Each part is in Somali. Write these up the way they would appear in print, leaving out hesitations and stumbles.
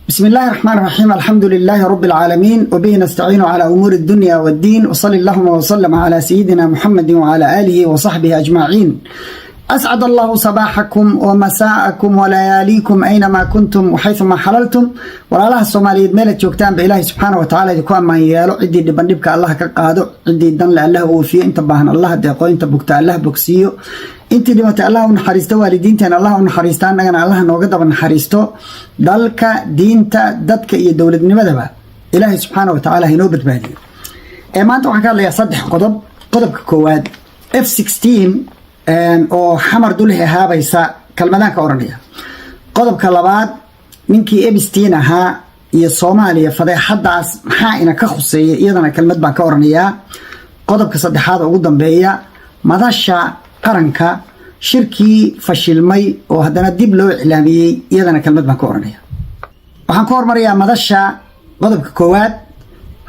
بسم الله الرحمن الرحيم، الحمد لله رب العالمين، وبه نستعين على أمور الدنيا والدين، وصل اللهم وسلم على سيدنا محمد وعلى آله وصحبه أجمعين. أسعد الله صباحكم ومساءكم ولياليكم أينما كنتم وحيثما حللتم. Walaalaha Soomaaliyeed meelaad joogtaanba, Ilaahay subxaana wa tacaala idinku ammaan yeelo. Ciddii dhiban dhibka Allah ka qaado, ciddii danle Allah oofiyo, inta baahan Allah deeqo, inta bugta Allah bogsiiyo, intii dhimatay Allah u naxariisto, waalidiinteena Allah u naxariisto, annagana Allah nooga daba naxariisto. Dalka, diinta, dadka iyo dowladnimadaba Ilaahay subxaana wa tacaala hainoo badbaadiyo. Ee maanta waxaan ka hadlayaa saddex qodob. Qodobka koowaad, F-16 oo Xamar dul hehaabaysa, kalmadaan ka odhanaya. Qodobka labaad, ninkii Epstein ahaa iyo Soomaaliya fadeexadaas maxaa ina ka khuseeya, iyadana kelmad baan ka odhanayaa. Qodobka saddexaad oo ugu dambeeya, Madasha Qaranka shirkii fashilmay oo haddana dib loo iclaamiyey, iyadana kelmad baan ka odhanaya. Waxaan ka hormarayaa Madasha. Qodobka koowaad,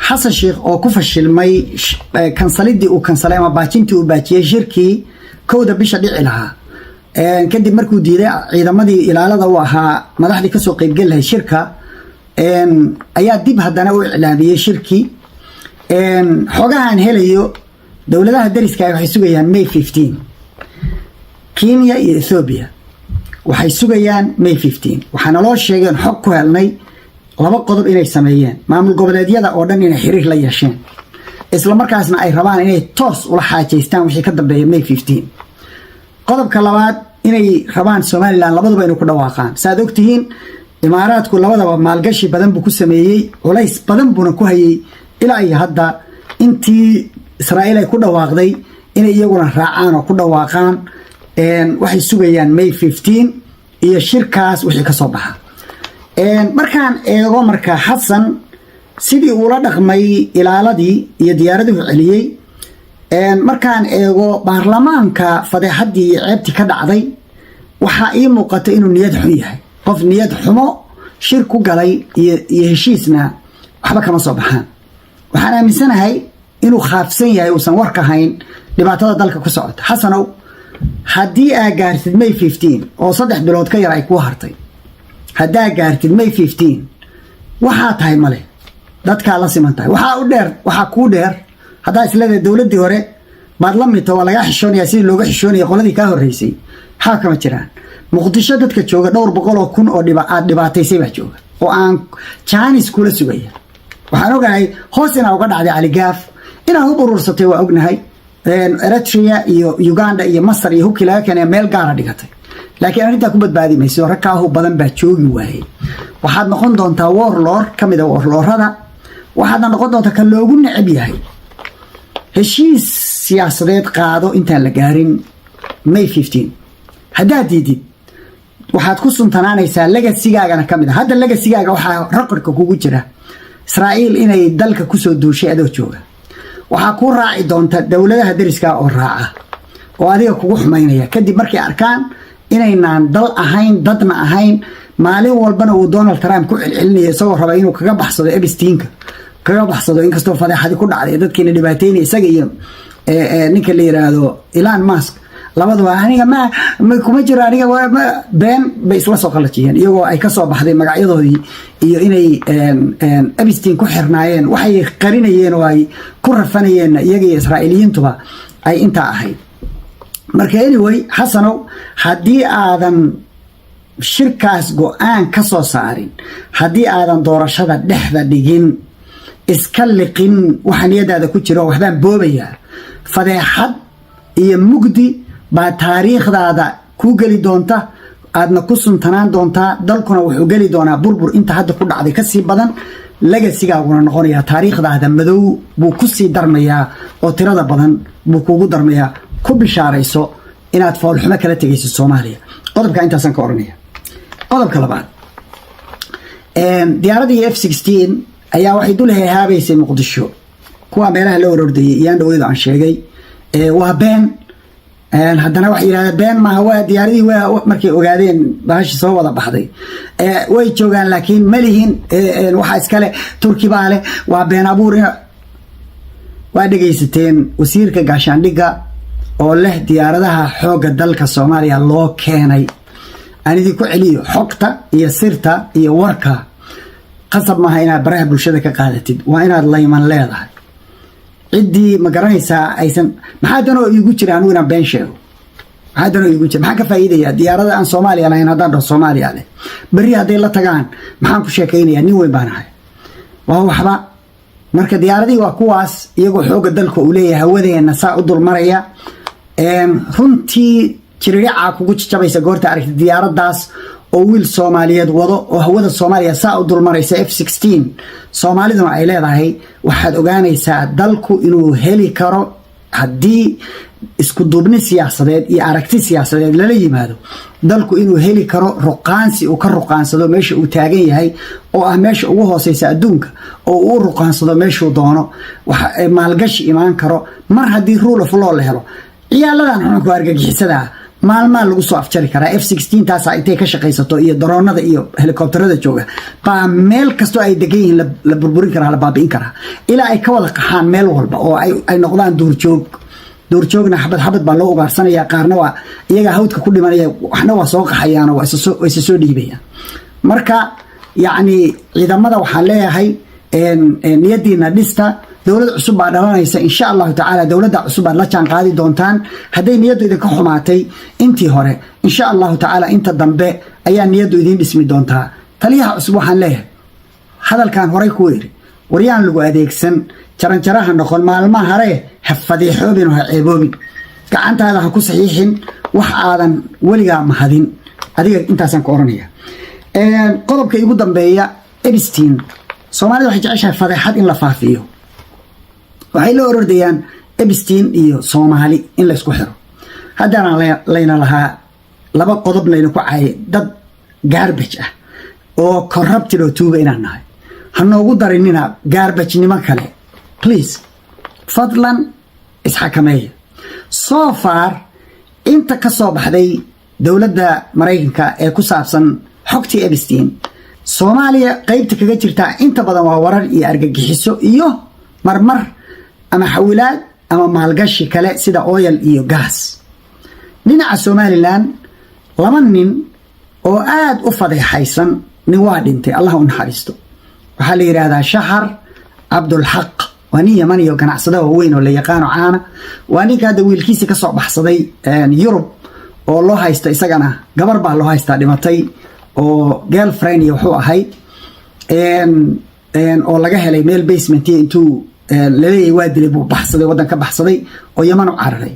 Xasan Sheikh oo ku fashilmay kansalidii uu kansalay ama baajintii uu baajiyey shirkii 1-da bisha dhici lahaa, kadib markuu diiday ciidamadii ilaalada u ahaa madaxdii kasoo qeybgeli lahayd shirka, ayaa dib haddana u iclaamiyey shirkii. Xogahaan helayo, dowladaha dariska waxay sugayaan May 15. Kenya iyo Ethoobia waxay sugayaan May 15. Waxaana loo sheegeen, xog ku helnay, laba qodob inay sameeyeen: maamul goboleedyada oo dhan inay xiriir la yeesheen, isla markaasna ay rabaan inay toos ula xaajaystaan wixii ka dambeeya May 15. Qodobka labaad, inay rabaan Somaliland labaduba inay ku dhawaaqaan. Saaad ogtihiin, Imaaraadku labadaba maalgashi badan buu ku sameeyey, culays badan buuna ku hayay ilaa iyo hadda intii Israa'iil ay ku dhawaaqday inay iyaguna raacaan oo ku dhawaaqaan. Waxay sugayaan May 15 iyo shirkaas wixii ka soo baxa. Markaan eego marka Xasan sidii uula dhaqmay ilaaladii iyo diyaaraduhu celiyey, markaan eego baarlamaanka fadeexaddii iyo ceebtii ka dhacday, waxaa ii muuqata inuu niyad xun yahay. Qof niyad xumo shir ku galay iyo heshiisna waxba kama soo baxaan. Waxaan aaminsanahay inuu khaafsan yahay, uusan warka hayn dhibaatada dalka ku socota. Xasanow, haddii aa gaartid May 15 oo 3 bilood ka yar ay kuu hartay, haddaa gaartid May 15, waxaa tahay male, dadkaa la siman tahay. Waxaa u dheer, waxaa kuu dheer, haddaa isleedahay dowladdii hore baad la midto, waa lagaa xishoonaya sidii looga xishoonaya qoladii kaa horreysay, waxaa kama jiraan. Muqdisho dadka jooga, dhowr boqol oo kun oo aad dhibaataysay baa jooga oo aan jaanis kula sugaya. Waxaan ogahay hoos inaa uga dhacday Caligaaf, inaad hub urursatay waa ognahay. Eritrea iyo Uganda iyo Masar iyo hubkii laga keenaya meel gaara dhigatay, laakiin arrintaa ku badbaadi mayso. Rag kaa hub badan baa joogi waayey. Waxaad noqon doontaa warlord ka mid a warlordada, waxaadna noqon doontaa ka loogu necab yahay. Heshiis siyaasadeed qaado intaan la gaarin May 15. Haddaad diidid, waxaad ku suntanaanaysaa legacygaagana ka mid a. Hadda legacygaaga waxaa recordka kugu jira Israa'iil inay dalka kusoo duushay adoo jooga. Waxaa kuu raaci doonta dowladaha deriska oo raaca oo adiga kugu xumaynaya, kadib markay arkaan inaynaan dal ahayn, dadna ahayn. Maalin walbana uu Donald Trump ku celcelinayo, isagoo raba inuu kaga baxsado Epsteinka kaga baxsado, inkastoo fadeexadi ku dhacday, dadkiina dhibaateynaya isaga iyo ninka la yiraahdo Elon Musk labaduba. Aniga ma kuma jiro, aniga been bay isla soo qalajiyeen, iyagoo ay kasoo baxday magacyadoodii iyo inay Epstein ku xirnaayeen. Waxay qarinayeen oo ay ku rafanayeen iyaga iyo Israa'iiliyiintuba ay intaa ahayd. Marka anyway, Xasanow, haddii aadan shirkaas go-aan ka soo saarin, haddii aadan doorashada dhexda dhigin, iska liqin waxa niyadaada ku jira oo waxbaan boobayaa, fadeexad iyo mugdi baa taariikhdaada kuu geli doonta, aadna ku suntanaan doontaa. Dalkuna wuxuu geli doonaa burbur inta hadda ku dhacday kasii badan, legacygaaguna noqonayaa taariikhdaada madow buu kusii darmayaa oo tirada badan buu kugu darmayaa. Ku bishaarayso inaad foolxumo kala tegayso Soomaaliya. Qodobka intaasaan ka oranaya. Qodobka labaad, diyaaradii F-16 ayaa waxay dul hehaabaysay Muqdisho. Kuwa meelaha la orordayay iyaan dhaweydu aan sheegay waa been. Haddana waxay yidhahdeen been maaha, waa diyaaradii. Waa markay ogaadeen bahashi soo wada baxday, way joogaan laakiin ma lihin, waxaa iskale Turki baa leh, waa been abuur. Waa dhegaysateen wasiirka gaashaandhigga oo leh diyaaradaha xoogga dalka Soomaaliya loo keenay. Aan idinku celiyo xogta iyo sirta iyo warka. Qasab maaha inaad baraha bulshada ka qaadatid, waa inaad layman leedahay. Ciddii ma garanaysaa aysan. Maxaa danoo iigu jira anigu inaan been sheego? Maxaa danoo iigu jira? Maxaan ka faa'iidaya diyaarada aan Soomaaliya lahayn haddaan dhaho Soomaaliya leh? Berri hadday la tagaan, maxaan ku sheekaynayaa? Nin weyn baan ahay, waa waxba. Marka diyaaradihii waa kuwaas, iyagoo xoogga dalka uu leeyahay hawadeenna saa u dulmaraya. Runtii jiriricaa kugu jajabaysa goorta aragtid diyaaraddaas oo wiil Soomaaliyeed wado oo hawada Soomaaliya saa u dulmaraysa, F-16, Soomaaliduna ay leedahay. Waxaad ogaanaysaa dalku inuu heli karo haddii isku duubni siyaasadeed iyo aragti siyaasadeed lala yimaado, dalku inuu heli karo ruqaansi uu ka ruqaansado meesha uu taagan yahay oo ah meesha ugu hooseysa adduunka, oo uu ruqaansado meeshuu doono, maalgashi imaan karo mar haddii rule of law la helo. Ciyaaladan xununka argagixisada ah maalmaa lagu soo afjari karaa. F-16 taasa intay ka shaqaysato iyo daroonada iyo helikobterada jooga baa meel kastoo ay degan yihiin la burburin karaa, la baabi'in karaa, ilaa ay ka wada qaxaan meel walba oo ay noqdaan duurjoog. Duurjoogna xabad xabad baa loo ugaarsanaya. Qaarna waa iyagaa hawdka ku dhimanaya, waxna waa soo qaxayaan oo waa isa soo dhiibayaan. Marka yacni ciidamada waxaan leeyahay, niyadiina dhista. Dowlad cusub baa dhalanaysa, insha Allahu tacaala. Dowladda cusub baad la jaan qaadi doontaan. Hadday niyaddu idinka xumaatay intii hore, insha Allahu tacaala inta dambe ayaa niyaddu idiin dhismi doontaa. Taliyaha cusub waxaan leeyahay hadalkan horay kuu iri: waryaan lagu adeegsan, jaranjaraha noqon maalmaha hare, ha fadiixoobin oo ha ceeboobin, gacantaada ha ku saxiixin wax aadan weligaa mahadin adiga. Intaasaan ku oranaya. Qodobka igu dambeeya, Epstein. Soomaalida waxay jeceshahay fadeexad in la faafiyo. Waxay la orordayaan Epstein iyo Soomaali in laysku xiro. Haddana layna lahaa laba qodob layna ku caayay, dad garbage ah oo corrupted oo tuuga inaan nahay. Ha noogu darinina garbage-nimo kale, please. Fadlan isxakameeya. So far inta ka soo baxday dowladda Maraykanka ee ku saabsan xogtii Epstein, Soomaaliya qeybta kaga jirtaa inta badan waa warar iyo argagixiso iyo marmar ama xawilaad ama maalgashi kale sida oil iyo gas. Dhinaca Somaliland, laba nin oo aada u fadeexaysan, nin waa dhintay, Allah u naxariisto. Waxaa la yidhaahdaa Shaxar Cabdulxaq, waa nin Yaman iyo ganacsada waaweyn oo la yaqaano caana. Waa ninka hadda wiilkiisi ka soo baxsaday Yurub oo loo haysta, isagana gabar baa loo haystaa dhimatay oo girlfriend iyo wuxuu ahayd oo laga helay meel basement. Intuu laleeyahay waa dilay buu baxsaday, waddan ka baxsaday oo Yaman u cararay.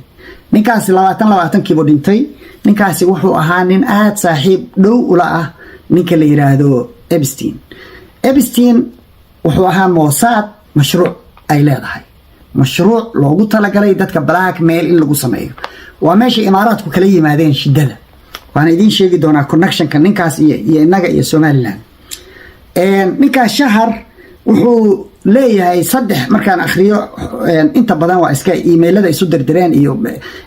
Ninkaasi 2020-kiibuu dhintay. Ninkaasi wuxuu ahaa nin aada saaxiib dhow ula ah ninka la yiraahdo Epstein. Epstein wuxuu ahaa Mossad mashruuc ay leedahay, mashruuc loogu talagalay dadka blackmail in lagu sameeyo. Waa meesha Imaaraadku kala yimaadeen shiddada. Waana idiin sheegi doonaa connectionka ninkaas iyo innaga iyo Somaliland. Ninkaas Shahar wuxuu leeyahay saddex, markaan akhriyo inta badan waa iska emailada isu dirdireen iyo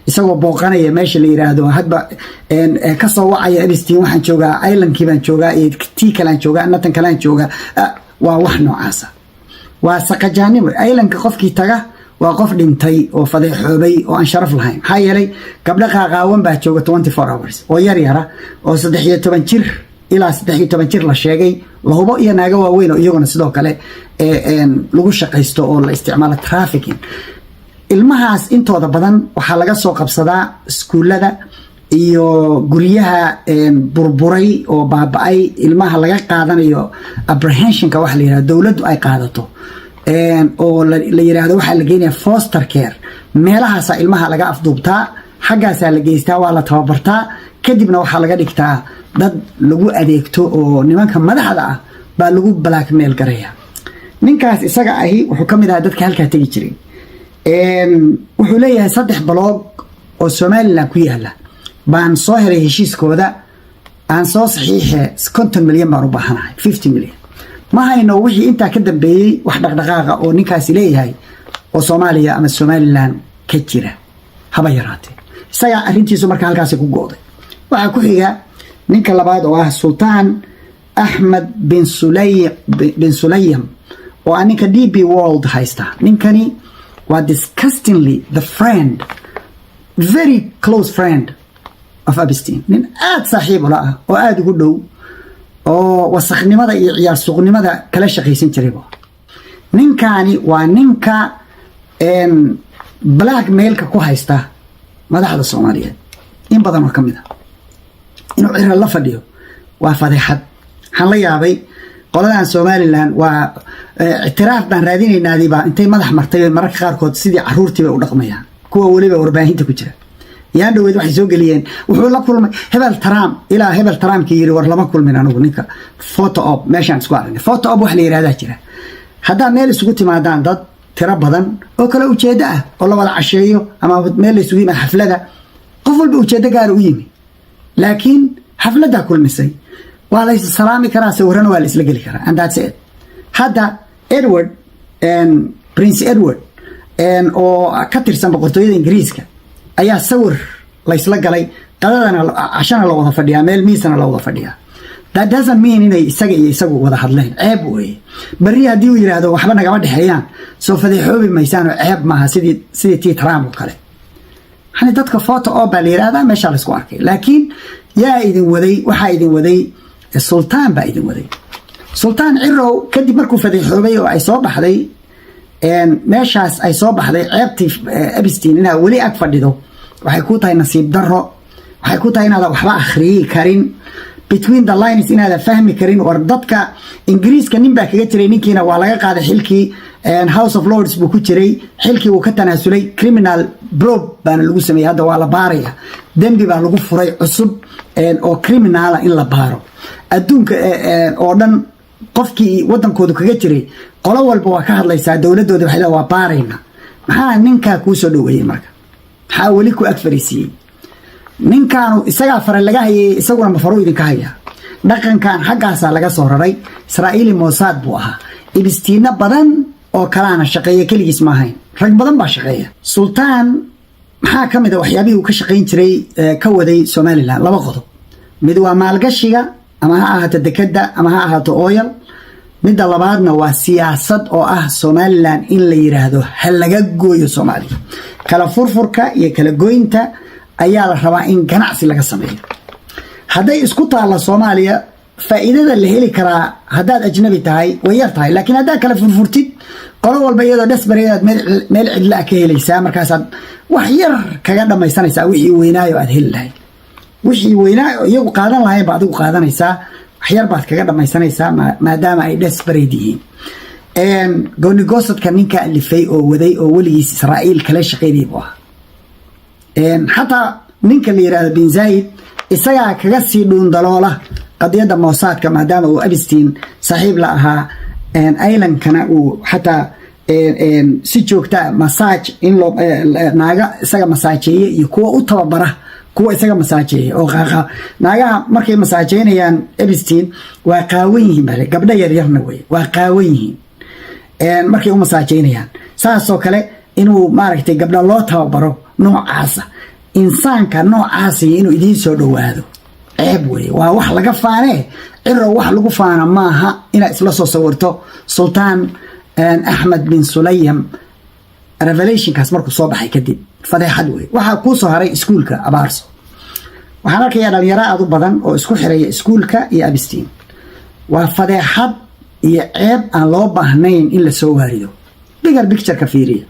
isagoo booqanaya meesha la yiraahdo, hadba kasoo wacaya Epstein: "Waxaan joogaa islandkii baan joogaa iyo tii kalean joogaa, natan kalean joogaa." Waa wax noocaasa, waa saqajaanimo. Islandka qofkii taga waa qof dhintay oo fadeexoobay oo aan sharaf lahayn. Maxaa yeelay, gabdho qaaqaawan baa jooga 24 hours oo yar yara oo 13 jir ilaa 13 jir la sheegay, lahubo, iyo naago waaweyn oo iyaguna sidoo kale lagu shaqaysto oo la isticmaalo trafficking. Ilmahaas intooda badan waxaa laga soo qabsadaa iskuullada iyo guryaha burburay oo baaba-ay. Ilmaha laga qaadanayo apprehensionka waxa la yirahdo, dowladdu ay qaadato oo la yiraahdo waxaa la geenaya foster care, meelahaasaa ilmaha laga afduubtaa, xaggaasaa la geystaa, waa la tababartaa, kadibna waxaa laga dhigtaa dad lagu adeegto oo nimanka madaxda ah baa lagu blackmail garaya. Ninkaas isaga ahi wuxuu ka mid ahaa dadka halkaa tegi jiray. Wuxuu leeyahay saddex block oo Somaliland ku yaala baan soo helay heshiiskooda, aan soo saxiixe, 50 milyan baan u baahanahay, 50 milyan. Ma hayno wixii intaa ka dambeeyey wax dhaqdhaqaaqa oo ninkaasi leeyahay oo Soomaaliya ama Somaliland ka jira haba yaraatee. Isagaa arrintiisu marka halkaasi ku go'day. Waxaa ku xiga ninka labaad oo ah Sultaan Axmed bin Sulayam oo ah ninka DP World haysta. Ninkani waa disgustingly the friend, very close friend of Epstein, nin aada saaxiib ula ah oo aada ugu dhow. Oo wasakhnimada iyo ciyaar suuqnimada kala shaqaysan jiray bu. Ninkaani waa ninka blackmailka ku haysta madaxda Soomaaliyeed in badan oo ka mid a. Inuu Cira la fadhiyo waa fadeexad. Waxaan la yaabay qoladan Somaliland, waa ictiraaf baan raadinaynaadiibaa intay madax martay bay mararka qaarkood sidii caruurtii bay u dhaqmayaan. Kuwa weliba warbaahinta ku jira yaan dhaweyd waxay soo geliyeen wuxuu la kulmay hebel Trump, ilaa hebel Trumpkii yiri, "War, lama kulmin anigu ninka, photo op meeshaan isku aragnay." Photo op wax la yihahdaa jira: haddaa meel isugu timaadaan dad tiro badan oo kale ujeeddo ah oo la wada casheeyo ama meel la isugu yimaado xaflada, qof walba ujeeddo gaara u yimi, laakiin xafladdaa kulmisay, waa la salaami karaa, sawirana waa la isla geli karaa, and that's it. Hadda Edward, Prince Edward oo ka tirsan boqortooyada Ingiriiska ayaa sawir laysla galay, qadadana cashana la wada fadhiyaa, meel miisana la wada fadhiyaa. That doesn't mean inay isaga iyo isagu wada hadleen. Ceeb weeye. Berri haddii uu yidhaahdo waxba nagama dhexeeyaan, soo fadeexoobi maysaan oo ceeb maaha sidii tii Trump oo kale? Yani dadka photo op baa la yidhahdaa, meeshaa laysku arkay. Laakiin yaa idin waday? Waxaa idin waday Sultaan baa idin waday, Sultaan Cirow. Kadib markuu fadeexoobay oo ay soo baxday meeshaas, ay soo baxday ceebtii Epstein, inaad weli ag fadhido waxay ku tahay nasiib daro. Waxay ku tahay inaadan waxba akhriyi karin, between the lines inaadan fahmi karin. War, dadka Ingiriiska nin baa kaga jiray, ninkiina waa laga qaaday xilkii. House of Lords buu ku jiray, xilkii wuu ka tanaasulay. Criminal probe baana lagu sameeyey, hadda waa la baaraya. Dembi baa lagu furay cusub oo criminal ah in la baaro. Adduunka oo dhan qofkii wadankoodu kaga jiray, qolo walba waa ka hadlaysaa, dowladooda waxay leedahay waa baarayna. Maxaa ninkaa kuu soo dhoweeyey marka? Maxaa weli ku ag fariisiiyey? Ninkaanu isagaa fare laga hayay, isaguna mafaruu idinka hayaa. Dhaqankan xaggaasaa laga soo raray. Israa'iili Mossad buu ahaa. Epsteinno badan oo kalaana shaqeeya, keligiis ma ahayn, rag badan baa shaqeeya. Sultaan maxaa ka mid a waxyaabihii uu ka shaqayn jiray, ka waday Somaliland? Laba qodob. Mid waa maalgashiga, ama ha ahaato dekadda ama ha ahaato oil. Midda labaadna waa siyaasad oo ah Somaliland in la yiraahdo ha laga gooyo Soomaaliya. Kala furfurka iyo kala goynta ayaa la rabaa in ganacsi laga sameeyo. Hadday isku taalla Soomaaliya, faa'iidada la heli karaa haddaad ajnabi tahay way yar tahay, laakiin haddaad kala furfurtid, qolo walba iyadoo desperate aad meel cidla ka helaysaa, markaasaad wax yar kaga dhamaysanaysaa wixii weynaayo aad heli lahayd. Wixii weynaayo iyagu qaadan lahayn ba adigu qaadanaysaa, wax yar baad kaga dhamaysanaysaa, maadaama ay desperate yihiin. Goonigosadka ninka alifay oo waday oo weligiis Israa'iil kala shaqaynayay buu ahaa. Xataa ninka la yihahdo Bin Zayid isagaa kaga sii dhuundaloola qadiyadda Mossadka, maadaama uu Epstein saaxiib la ahaa, islandkana uu xataa si joogta massage in loo naaga isaga masaajeeye iyo kuwa u tababara kuwa isaga masaajeeya oo qaaqa. Naagaha markay masaajeynayaan Epstein waa qaawan yihiin bale, gabdho yaryarna wey, waa qaawan yihiin markay u masaajeynayaan. Saasoo kale inuu maaragtay gabdho loo tababaro noocaasa, insaanka noocaasiyo inuu idiin soo dhowaado ceeb wey. Waa wax laga faanee, Cirow, wax lagu faana maaha inaad isla soo sawirto Sultaan Axmed bin Sulayam. Revelationkaas markuu soo baxay kadib, fadeexad wey. Waxaa kuu soo haray iskuulka Abaarso. Waxaan arkayaa dhalinyaro aad u badan oo isku xiraya iskuulka iyo Epstein. Waa fadeexad iyo ceeb aan loo baahnayn in lasoo waarido. Bigger pictureka fiiriya.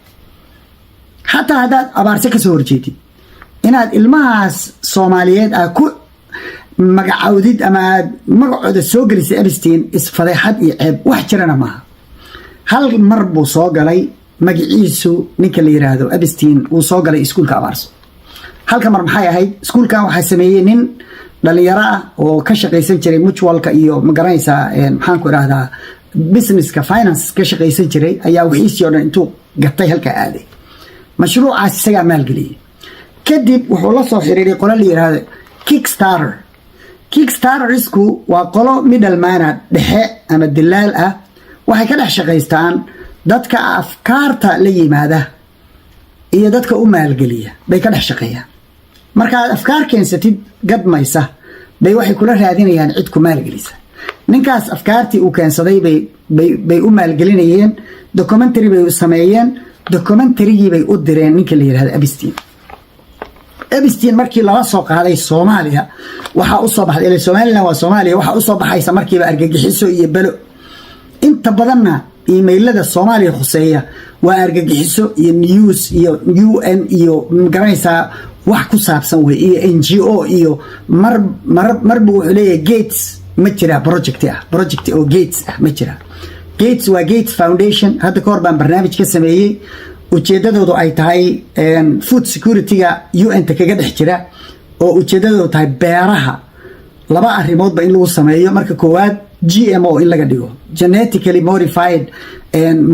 Xataa haddaad Abaarse ka soo horjeedid, inaad ilmahaas Soomaaliyeed aad ku magacawdid ama aad magacooda soo gelisay Epstein is fadeexad iyo ceeb, wax jirana maaha. Hal mar buu soo galay magaciisu, ninka la yiraahdo Epstein wuu soo galay iskuulka Abaarso. Halka mar maxay ahayd? Iskuulkan waxaa sameeyey nin dhalinyaro ah oo ka shaqaysan jiray mutualka iyo, magaranaysaa, maxaan ku idhahdaa, businesska finance ka shaqaysan jiray ayaa wixiisii o dhan intuu gatay halkaa aaday. Mashruucaas isagaa maalgeliyey. Kadib wuxuu la soo xiriiray qolo la yiraahdo Kickstarter. Kickstartersku waa qolo middleman ah, dhexe ama dilaal ah. Waxay ka dhex shaqaystaan dadka afkaarta la yimaada iyo dadka u maalgeliya bay ka dhex shaqeeyaan. Markaad afkaar keensatid gadmaysa bay waxay kula raadinayaan cid ku maalgelisa. Ninkaas afkaartii uu keensaday bay u maalgelinayeen. Documentary bay sameeyeen, documentarygii bay u direen ninka la yihahdo Epstein. Epstein markii lala soo qaaday Soomaaliya, waxaa usoo baxday, ila Somaliland waa Soomaaliya, waxaa usoo baxaysa markiiba argagixiso iyo belo. Inta badanna emailada Soomaaliya khuseeya waa argagixiso iyo news iyo UN iyo, magaranaysaa, wax ku saabsan wey, iyo NGO iyo mar mar marba wuxuu leeyahay Gates ma jira project ah, project oo Gates ah ma jira. Gates waa Gates Foundation. Hadda ka hor baan barnaamij ka sameeyey. Ujeedadoodu ay tahay food security-ga UN-ta kaga dhex jira, oo ujeedadoodu tahay beeraha laba arrimoodba in lagu sameeyo. Marka koowaad, GMO in laga dhigo, genetically modified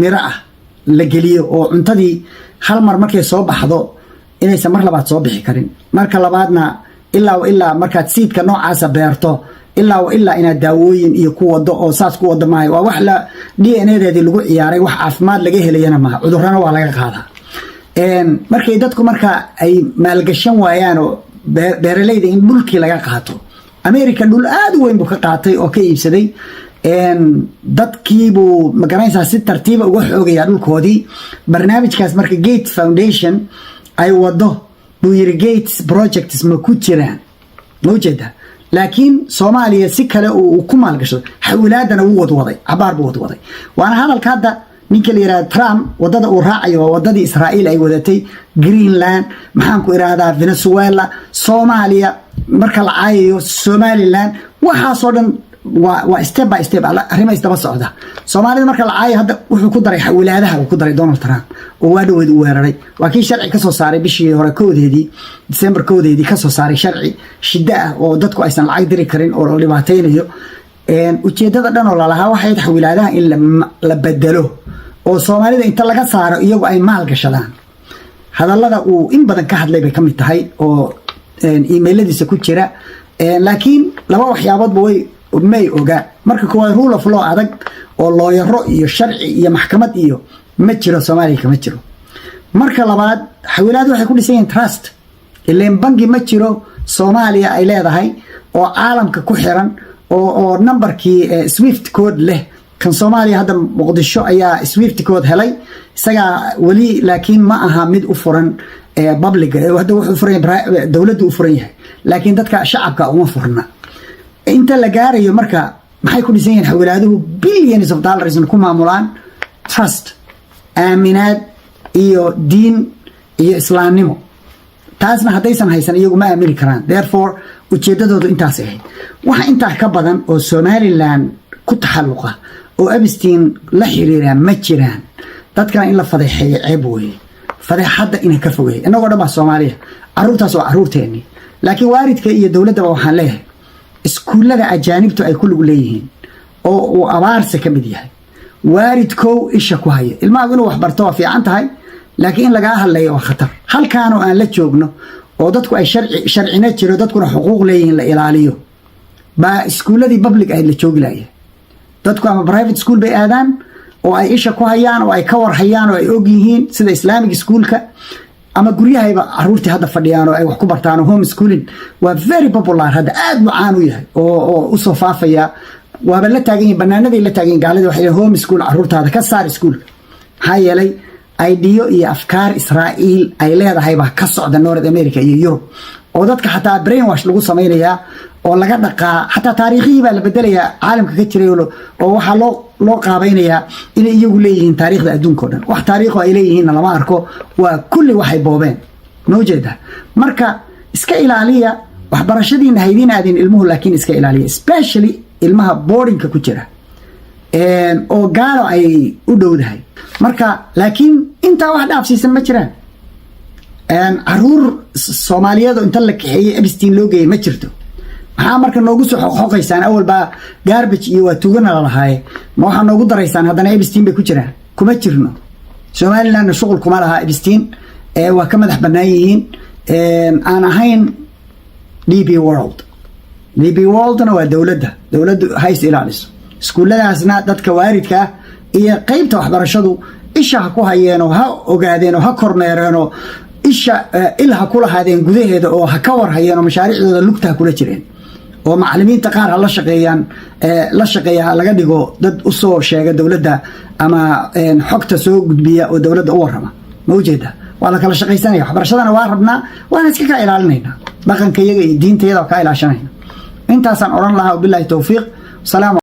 miro ah la geliyo, oo cuntadii hal mar markay soo baxdo inaysan mar labaad soo bixi karin. Marka labaadna, ilaa ilaa markaad seedka noocaasa beerto, ilaa ilaa inaad daawooyin iyo ku wado oo saas ku wado maayo. Waa wax la DNA-deedii lagu ciyaaray, wax caafimaad laga helayana maaha, cudurrana waa laga qaadaa. Markay dadku marka ay maalgashan waayaan oo beeraleyda in dhulkii laga qaato, America dhul aada u weyn buu ka qaatay oo ka iibsaday dadkiibuu, magaranaysaa, si tartiiba uga xoogayaa dhulkoodii. Barnaamijkaas marka Gates Foundation ay wado buu yiri, "Gates projects ma ku jiraan?" Ma ujeedaa? Laakiin Soomaaliya si kale uu ku maalgashado, xawilaadana wuu wadwaday, cabaar buu wadwaday. Waana hadalka hadda ninka la yihahda Trump wadada uu raacayo, waa wadadii Israa'iil ay wadatay: Greenland, maxaan ku irahdaa, Venezuela, Soomaaliya marka la caayayo, Somaliland, waxaasoo dhan waa step by step, arrima isdaba socda. Soomaalida marka la caayo, hadda wuxuu ku daray xawilaadaha uu ku daray Donald Trump, oo waa dhaweed u weeraray. Waa kii sharci kasoo saaray bishii hore 1-deedii, December 1-deedii, kasoo saaray sharci shiddo ah oo dadku aysan lacag diri karin oo la dhibaataynayo. Ujeedada dhan oo lalahaa waxay xawilaadaha in la bedelo oo Soomaalida inta laga saaro iyagu ay maal gashadaan. Hadallada uu in badan ka hadlay bay ka mid tahay oo emailadiisa ku jira. Laakiin laba waxyaaboodba way may oga. Marka koowaad, rule of law adag oo lawyero iyo sharci iyo maxkamad iyo ma jiro, Soomaaliya kama jiro. Marka labaad, xawilaad waxay ku dhisan yihiin trust. Ileen bangi ma jiro Soomaaliya ay leedahay oo caalamka ku xiran oo numberkii SWIFT code leh. Kan Soomaaliya hadda Muqdisho ayaa SWIFT code helay isagaa weli, laakiin ma aha mid u furan publica. Hadda wuxuu furan, dowladdu u furan yahay, laakiin dadka shacabka uma furna inta la gaarayo. Marka maxay ku dhisan yihiin xawilaaduhu, billions of dollars ku maamulaan? Trust, aaminaad iyo diin iyo islaamnimo. Taasna haddaysan haysan, iyagu ma aamini karaan. Therefore, ujeedadoodu intaas ahayd. Waxa intaa ka badan oo Somaliland ku taxalluqa oo Epstein la xiriira ma jiraan. Dadkana in la fadeexeeyo ceeb weeye, fadeexadda ina ka fogeeya. Innagoo dhan baa Soomaaliya, caruurtaas waa caruurteenni. Laakiin waalidka iyo dowladdaba waxaan leeyahay, iskuullada ajaanibtu ay ku lug leeyihiin oo uu Abaarse ka mid yahay, waalidkow isha ku haya ilmahagu. Inuu waxbarto waa fiican tahay, laakiin in lagaa hadlayo waa khatar. Halkaanoo aan la joogno oo dadku ay sharci, sharcina jiro, dadkuna xuquuq leeyihiin la ilaaliyo, baa iskuulladii public ahayd la joogi laaya. Dadku ama private school bay aadaan oo ay isha ku hayaan oo ay ka warhayaan oo ay og yihiin, sida Islamic schoolka, ama guryahayba caruurtii hadda fadhiyaan oo ay wax ku bartaan, oo home schooling waa very popular hadda, aad buu caan u yahay oo usoo faafaya. Waaba la taagan yihin, banaanaday la taagan yihin gaaladii. Waxay home school caruurtaada ka saar iskuulka, maxaa yeelay idea iyo afkaar Israa'iil ay leedahay baa ka socda North America iyo Yurub, oo dadka xataa brainwash lagu samaynayaa oo laga dhaqaa. Xataa taariikhihii baa la bedelayaa caalamka ka jiray, oo waxaa loo qaabaynayaa inay iyagu leeyihiin taariikhda adduunka o dhan. Wax taariikho ay leeyihiinna lama arko, waa kulli waxay boobeen. Ma ujeedaa? Marka iska ilaaliya waxbarashadiina haydiin aadin ilmuhu, laakiin iska ilaaliya, especially ilmaha boardingka ku jira oo gaalo ay u dhowdahay. Marka laakiin intaa wax dhaafsiisan ma jiraan. Caruur Soomaaliyeed oo inta la kaxeeyey Epstein loo geeyey ma jirto. Maxaa marka noogu soo xoqxoqaysaan? Awal baa garbage iyo waa tugana lalahaaye, ma waxaa noogu daraysaan haddana Epstein bay ku jiraan? Kuma jirno. Somalilandna shuqul kuma laha Epstein, waa ka madax bannaan yihiin, aan ahayn DP World. DP Worldna waa dowladda. Dowladdu hays ilaaliso iskuulladaasna. Dadka waalidka ah iyo qeybta waxbarashadu isha ha ku hayeenoo ha ogaadeen oo ha kormeereenoo isha il ha ku lahaadeen gudaheeda, oo ha ka warhayeen, oo mashaariicdooda lugta ha kula jireen, oo macalimiinta qaar ha la shaqeeyaan, la shaqeeya, ha laga dhigo dad usoo sheega dowladda ama xogta soo gudbiya oo dowladda u warrama. Ma ujeeda? Waa la kala shaqaysanaya. Waxbarashadana waa rabnaa, waana iska kaa ilaalinaynaa. Dhaqanka iyaga iyo diintayada waa kaa ilaashanayna. Intaasaan odhan lahaa. Wabillahi towfiiq. Salaamu.